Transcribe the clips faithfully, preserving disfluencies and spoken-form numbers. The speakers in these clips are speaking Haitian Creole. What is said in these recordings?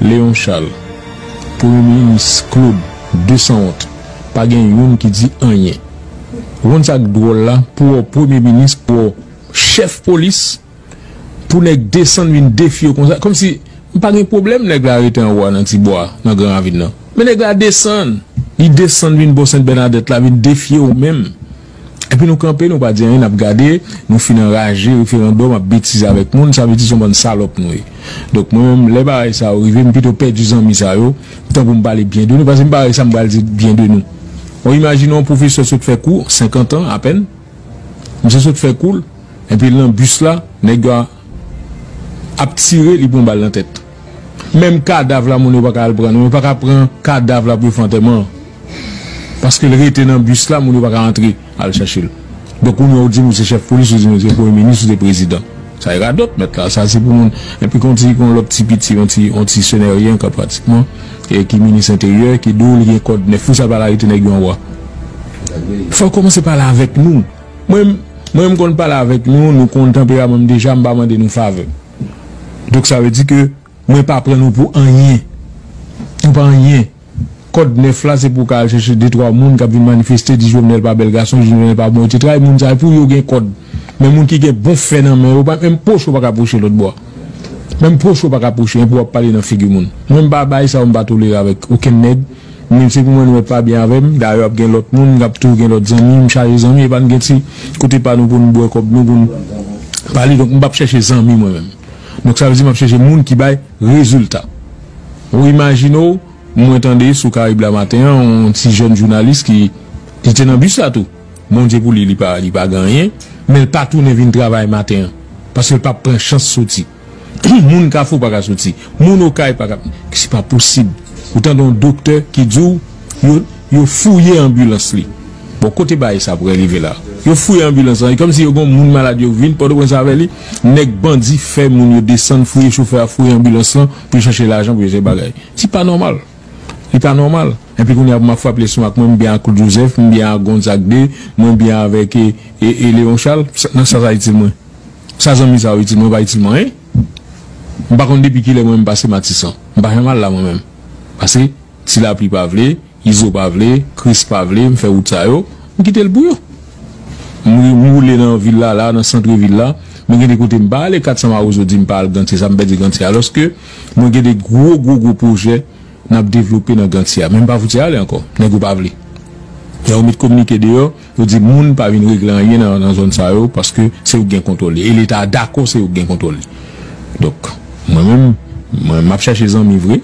Léon Charles, Premye Minis Claude, de sanwont, pa gen youn ki di anyen. Ou konn sa k dwòl la, pou w premye minis, pou w chèf polis, pou nèg desann vin defye w konsa, kòmsi m pa gen pwoblèm nèg la rete anwo a nan ti bwa a, nan Gran Ravin nan. Men nèg la desann, li desann vin bò Sent Bènadèt la, vin defye w menm. Epi nou kanpe, nou pa di anyen, n ap gade, nou fin anraje, referandòm ap betize avèk moun, sa vle di se yon bann salòp nou ye. Donk mwen menm, lè bagay sa yo rive, m pito pèdi zanmi sa yo, tan pou m pale byen de nou, paske m pa wè sa m pral di byen de nou. Bon, imajine yon pwofesè sot fè kou, senkant an apèn, misye sot fè kou l, epi l nan bis la, nèg yo ap tire, li pran bal nan tèt. Menm kadav la, moun yo pa ka al pran, non, yo pa ka pran kadav la pou yo fè antèman an. Paske l rete nan bis la, moun yo pa ka antre al chache l. Donk, ou menm ou di m ou se chèf polis, ou di m ou se premye minis, ou se prezidan. Sa e radòt, mèt la, sa se pou moun. Epi kon ti, kon lòt ti piti, yon ti, yon ti senèryen, ka pratikman, e ki minis enteryè, ki di w li gen kòd nèf, pou sa l pa al arete nèg yo anwo a. Fò l kòmanse pale avèk nou. Mwen, mwen m konn pale avèk nou, nou konn tanperaman m deja, m pa mande nou favè. Donk, sa vle di ke mwen pa pran nou pou anyen. Nou pa anyen. Kòd nèf la, se pou w ka al chèche de twa moun k ap vin manifeste, di Jovenel pa bèl gason, Jovenel pa bon, etsetera. E moun sa yo, pou yo gen kòd. Men moun ki gen bon fè nan men yo, pa, menm pwoche w pa ka pwoche lòt bò a. Menm pwoche w pa ka pwoche, pou w ap pale nan figi moun. Mwen, m pa bay sa yo, m pa tolere avèk okenn nèg. Menm se pou mwen, nou mèt pa byen avè m. Dayè, ap gen lòt moun, ap toujou gen lòt zanmi, m chaje zanmi, epa n gen ti kote pa nou pou n bwè kòb nou, pou n pale. Donk, m p ap chèche zanmi mwen menm. Donk, sa vle di m ap chèche moun ki bay rezilta. Ou imajine w, mwen tande sou Karib la maten an, yon ti jèn jounalis ki, ki te nan bis la tou. Bondye pou li, li pa, li pa gen anyen, men l pa tounen vin travay maten an, paske l p ap pran chans soti. Moun Kafou pa ka soti, moun Okay pa ka, se pa posib. Ou tande yon doktè ki di w, yo, yo fouye anbilans li. Bon, kote bagay sa pral rive la? Yo fouye anbilans lan, e kòmsi yo gen yon moun malad, yo vin Pòtoprens avè li, nèg bandi fè moun yo desann, fouye chofè a, fouye anbilans lan, pou yo chache lajan, pou yo chache bagay. Se pa nòmal. Li pa nòmal. Epi kounye a, pou m ap frape leson ak mwen, m byen ak Claude Joseph, m byen ak Gonzague de, mwen byen avèk, e, e, e Léon Charles, sa, nan sa sa itil mwen? Sa zanmi sa yo itil mwen? Yo pa itil mwen anyen. M pa konn depi kilè mwen m pase Matisan. M pa janm al la mwen menm. Pase Ti Lapli pa vle, Izo pa vle, Chris pa vle, m fè wout sa yo, m kite l pou yo. M, m woule nan vil la, la, nan sant vil la, mwen gen de kote m pa ale, kat san Mawozo di m pa al Gantye, sa m pèdi Gantye, alòske mwen gen de gwo, gwo, gwo pwojè n ap devlope nan Gantye a. Men m pa fouti ale ankò. Nèg yo pa vle. Lè yo met kominike deyò, yo di moun pa vin regle anyen nan, nan zòn sa yo, paske se yo k gen kontwòl li. E Leta dakò se yo k gen kontwòl li. Donk, mwen menm, mwen, m ap chèche zanmi vre.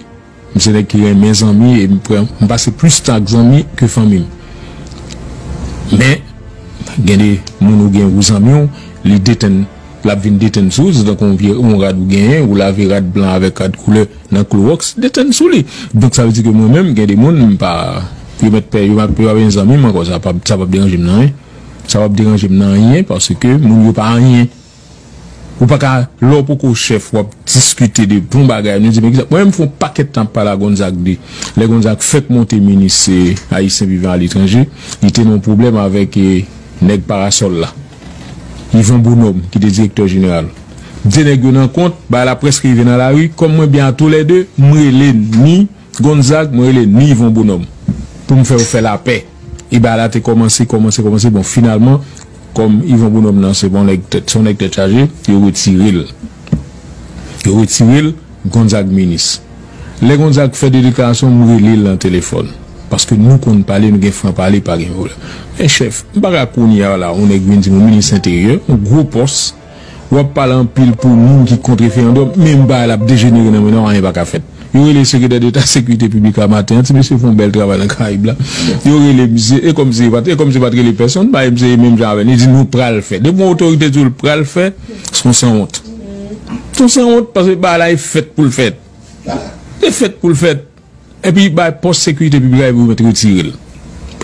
M se nèg ki renmen zanmi e m pran, m pase plis tan ak zanmi ke fanmi m. Men, gen de moun ou gen ou zanmi w, li detenn, l ap vin detenn sou ou, se tankou yon vye, yon rad ou genyen, ou lave rad blan avèk rad koulè nan klowòks, detenn sou li. Donk, sa vle di ke mwen menm, gen de moun, m pa, yo mèt pè, yo pa, yo pa bezwen zanmi m ankò, sa p ap, sa p ap deranje m nan anyen. Sa p ap deranje m nan anyen, paske moun yo pa anyen. Ou pa ka, lè w poko chèf, w ap diskite de bon bagay. Nou di, men kisa, mwen menm, m fè yon pakèt tan ap pale a Gonzague de. Lè Gonzague fèk monte minis, e, ayisyen vivan aletranje, li te nan yon pwoblèm avèk, e, nèg Parasòl la. Yvon Bonòm, ki te direktè jeneral. De nèg yo nan kont, bagay la prèske rive nan lari, kòm mwen byen a toulède, m rele ni Gonzague, mwen rele ni Yvon Bonòm. Pou m fè yo fè lapè. E bagay la te kòmanse, kòmanse, kòmanse. Bon, finalman, kòm Yvon Bonòm nan se bon nèg tèt, se yon nèg tèt chaje, yo retire l. Yo retire l, Gonzague minis. Lè Gonzague fè de deklarasyon, m rele l nan telefòn. Paske nou konn pale, nou gen fran pale, pa gen pwoblèm. Men chèf, m pa ka kounye a la, yon nèg vin di m ou minis enteryè, yon gwo pòs, w ap pale anpil pou moun ki kont referandòm, menm bagay la ap dejenere nan men nou, anyen pa ka fèt. Yo rele sekretè deta sekirite piblik la maten an, ti mesye fè yon bèl travay nan Karayib la. Yo rele misye, e kòmsi yo pa t, e kòmsi yo pa t rele pèsonn, bay misye menm jan avè n, li di nou pral fè. Depi yon otorite di w l pral fè, se yon sanwont. Se yon sanwont, paske bagay la e fèt pou l fèt. E fèt pou l fèt. Epi bay pòs sekirite piblik la epi ou mèt retire l.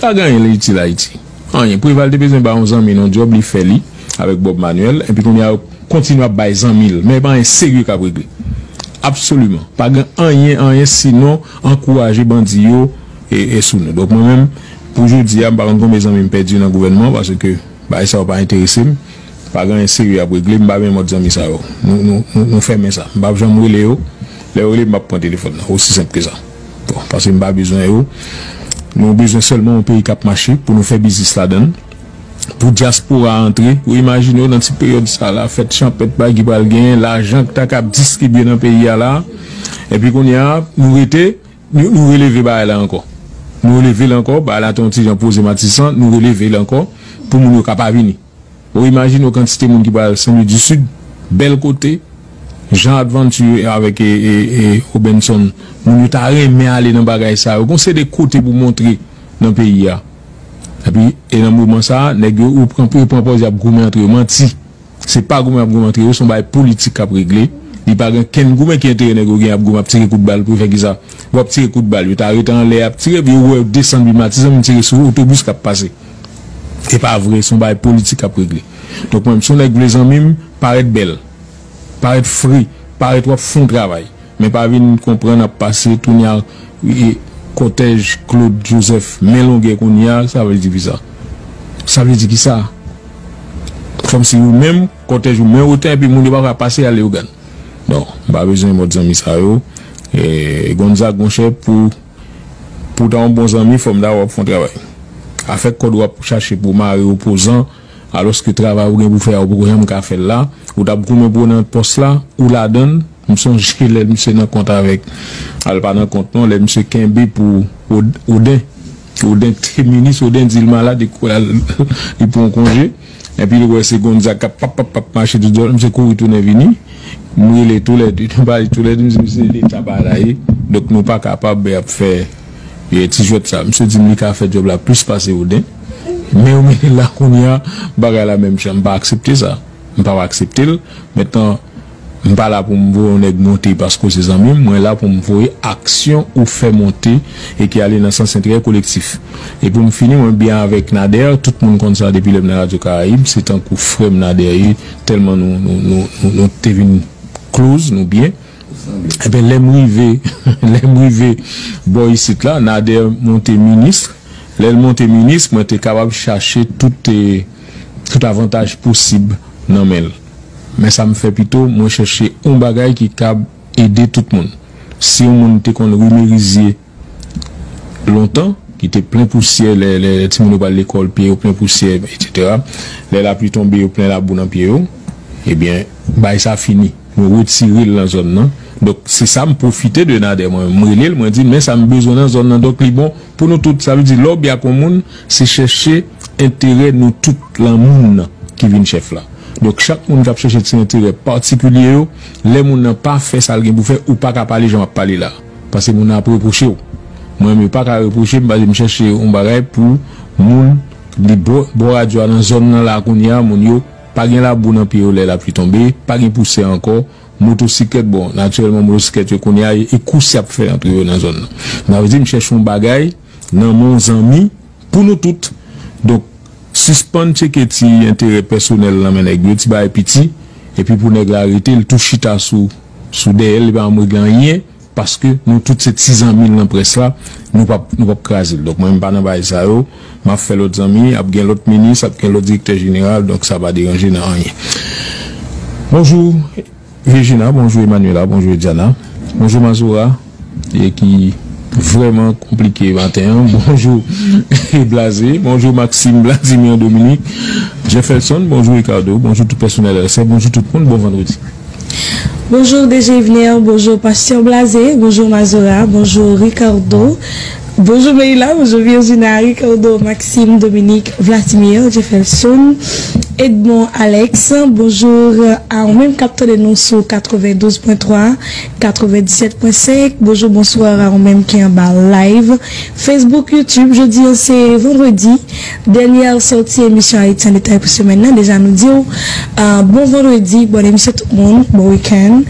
Pa gen anyen li itil Ayiti. Anyen. Preval te bezwen bay yon zanmi l yon djòb, li fè li avèk Bob Manuel, epi kounye a yo kontinye ap bay zanmi l. Men pa anyen serye k ap regle. Absoliman. Pa gen anyen, anyen sinon ankouraje bandi yo e, e sou nou. Donk mwen menm, pou jodi a, m pa konn konbyen zanmi m pèdi nan gouvènman, paske bagay sa yo pa enterese m. Pa gen anyen serye y ap regle, m pa menm mòd zanmi sa yo. Nou, nou, nou, nou fèmen sa. M p ap janm rele yo. Lè yo rele m, m ap pran telefòn nan. Osi senp ke sa. Bon, paske m pa bezwen yo. Nou bezwen sèlman yon peyi k ap mache pou nou fè biznis ladan l. Pou dyaspora antre, ou imajine w nan ti peryòd sa la, fèt chanpèt bagay ki pral genyen, lajan k ta kab distribye nan peyi a la. Epi kounye a, nou rete, nou, nou releve bagay la ankò. Nou releve l ankò, bagay la te yon ti jan poze Matisan, nou releve l ankò, pou moun yo ka pa vini. Ou imajine w kantite moun ki pral Sen Lwi di Sid, bèl kote, Jean Adventure avèk e, e, e Robinson, moun yo ta renmen ale nan bagay sa yo. Gon seri de kote pou montre nan peyi a. Epi, e nan moman sa a, nèg yo, ou pran, yo pran pòz y ap goumen antre yo, manti. Se pa goumen y ap goumen antre yo, se yon bagay politik k ap regle. Li pa gen kenn goumen ki enterè nèg yo gen ap goumen ap tire kout bal pou fè kisa? W ap tire kout bal, yo ta rete anlè ap tire, epi yo wè yo desann pi Matisan, vin tire sou otobis k ap pase. E pa vre, se yon bagay politik k ap regle. Donk mwen, si yon nèg vle zanmi m, parèt bèl, parèt fre, parèt w ap fè yon travay. Men pa vin konprann ap pase, kounye a, e, kòtèj Claude Joseph, men longè kounye a, sa vle di kisa? Sa vle di kisa? Kòmsi ou menm, kòtèj ou men wotè, epi moun yo pa ka pase al Leyogàn. Non, m pa bezwen mòd zanmi sa yo. E, Gonzague, monchè, pou, pou w ta yon bon zanmi, fò m ta wè w ap fè yon travay. Afè kòd w ap chache pou w mare opozan, alòske travay ou gen pou fè a, ou poko janm ka fè l la, ou t ap goumen pou w nan pòs la, ou ladan l. M sonje lè misye nan kont avèk, al pa nan kont non, lè misye kenbe pou Od-, Oden. Oden te minis, Oden di l malad, li kouri al, li pran konje. Epi li wè se Gonzague k ap pap, pap, pap mache tout dwòl, misye kouri tounen vini. M rele toulède, nou pale toulède, m di misye leta pa la ye. Donk nou pa kapab ap fè, e, ti jwèt sa. Misye di m li ka fè djòb la plis pase Oden. Men yo mete l la kounye a, bagay la menm jan, m pa aksepte sa. M p ap aksepte l. Mentnan, m pa la pou m voye yon nèg monte paske w se zanmi m. Mwen la pou m voye aksyon ou fè monte e ki ale nan sans enterè kolektif. E pou m fini, mwen byen avèk Nader. Tout moun konn sa depi lè m nan Radyo Karayib. Se tankou frè m Nader ye. Tèlman nou, nou, nou, nou, nou te vin close, nou byen. Ebyen, lè m rive, lè m rive bò isit la, Nader monte minis. Lè l monte minis, mwen te kapab chache tout, e, tout avantaj posib nan men l. Men sa m fè pito, mwen chèche yon bagay ki kab ede tout moun. Si yon moun te konn rimerizye lontan, ki te plen pousyè, lè, lè, lè timoun yo pral lekòl, pye yo plen pousyè, etsetera. Lè lapli tonbe, yo plen labou nan pye yo. Ebyen, bagay sa fini. Nou retire l nan zòn nan. Donk, se sa m pwofite de Nader mwen. M rele l, mwen di l, men sa m bezwen nan zòn nan. Donk, li bon pou nou tout. Sa vle di, lè w byen ak yon moun, se chèche enterè nou tout lan moun nan ki vin chèf la. Donk, chak moun k ap chèche ti enterè patikilye yo, lè moun nan pa fè sa l gen pou fè, ou pa ka pale jan m ap pale la. Paske moun nan ap repwoche w. Mwen menm, yo pa ka repwoche m, paske m chèche yon bagay pou moun li bò, bò radyo a nan zòn nan la kounye a, moun yo pa gen labou nan pye yo lè lapli tonbe, pa gen pousyè ankò, motosiklèt, bon, natirèlman, motosiklèt yo kounye a, e, e kous y ap fè antre yo nan zòn nan. Sa vle di, m chèche yon bagay nan men yon zanmi pou nou tout. Donk, sispann tcheke ti enterè pèsonèl nan men nèg yo, ti bagay piti, epi pou nèg la rete, l tou chita sou, sou dèyè l, li pa janm regle anyen, paske nou tout se ti zanmi l nan près la, nou p ap, nou p ap kraze l. Donk, mwen, m pa nan bagay sa yo, m ap fè lòt zanmi, ap gen lòt minis, ap gen lòt direktè jeneral, donk sa pa deranje nan anyen. Bonjou, Regina, bonjou Emmanuela, bonjou Ediana, bonjou Mazora, e ki vrèman konplike maten an. Bonjou Blaze, bonjou Maxime, Vladimir, Dominique, Jefferson, bonjou Ricardo, bonjou tout pèsonèl L S F, bonjou tout moun, bon vandredi. Bonjou D J Yvner, bonjou Pastè Blaze, bonjou Mazora, bonjou Ricardo, bonjou Meila, bonjou Virginia, Ricardo, Maxime, Dominique, Vladimir, Jefferson, Edmond, Alex, bonjou a ou menm k ap tande nou sou katrevendouz pwen twa, katrevendiset pwen senk. Bonjou, bonswa a ou menm ki anba live Facebook, YouTube. Jodi an se vandredi, dènyè sòti emisyon Ayiti an Detay pou semèn nan. Deja nou di w, ah, bon vandredi, bòn emisyon tout moun, bon wikenn.